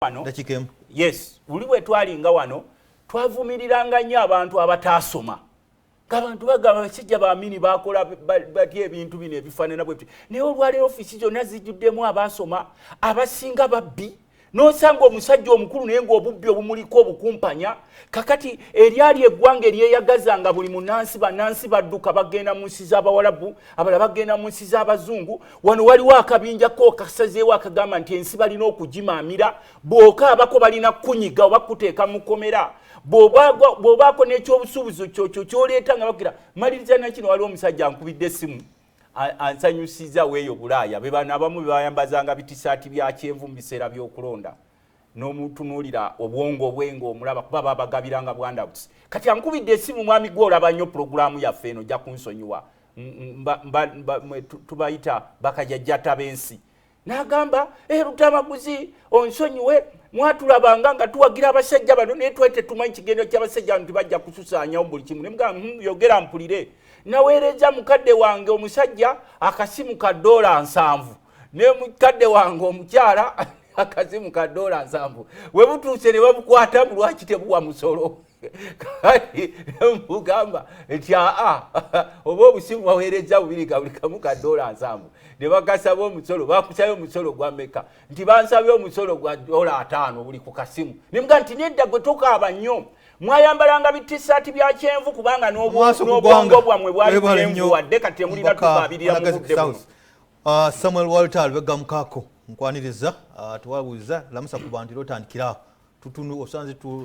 Wano, yes, buli bwe twalinga wano twavumiriranga nnyo abantu abataasoma, ng'abantu bagamba basajja baamini bakola batya ebintu bino ebifaanana bwe bityo. Naye olwaleero ofiisi zonna zijjuddemu abaasoma, abasinga babbi. N'osanga omusajja omukulu naye ng'obubbi obumuliko obukumpanya. Kakati eryali eggwanga eryeyagaza nga buli munansi, bannansi badduka bagenda mu nsi z'Abawalabu, abalala bagenda mu nsi z'Abazungu. Wano waliwo akabinja ko kasazeewo akagamba nti ensi balina okugimaamira. Bw'okaabako balina kukunyiga oba kukuteeka mu kkomera. Bw'obaako n'ekyobusuubuzi kyokyo kyoleeta nga bagira maliriza nakino. Waliwo omusajja ankubidde essimu, ansanyusiza weeyo Bulaaya. Be bano abamu bebayambazanga bitisaati bya kyenvu mu biseera by'okulonda, n'omutunuulira obwongo bwe ng'omulaba kuba babagabiranga bwandouts. Kati ankubidde essimu, mwami gwe olaba nnyo pulogulaamu yaffe eno, ojja kunsonyiwa, tubayita bakajajjata b'ensi. N'agamba, "E, Lutamaguzi, onsonyiwe, mwatulabanga nga tuwagira abasajja bano, naye twali tetumanyi kigendo ky'abasajja bano, tibajja kususaanyawo buli kimu." Nemugamba, yogera mpulire." "Naweereza mukadde wange omusajja akasimu ka $70 ne mukadde wange omukyala akasimu ka $70. We butuuse ne babukwata, lwaki tebuwa musolo?" Kati nemugamba nti, "Aa, oba obusimu waweereza bubiri ga buli kamu ka $70 ne bakasaba omusolo, bakusabye omusolo gwa meka?" Nti, "Bansabye omusolo gwa $50 buli ku kasimu." Nemugamba nti, "Nedda, gwe tokaaba nnyo, mwayambalanga bitisaati bya kyenvu kubanga n'obwongo bwammwe bwali byenvu wadde kati temulina tukaabirira mu budde buno." Samuel Walter Lubega Mukaako, nkwaniriza. Tewabuuza, lamusa ku bantu era otandikirawo tutunu osanze.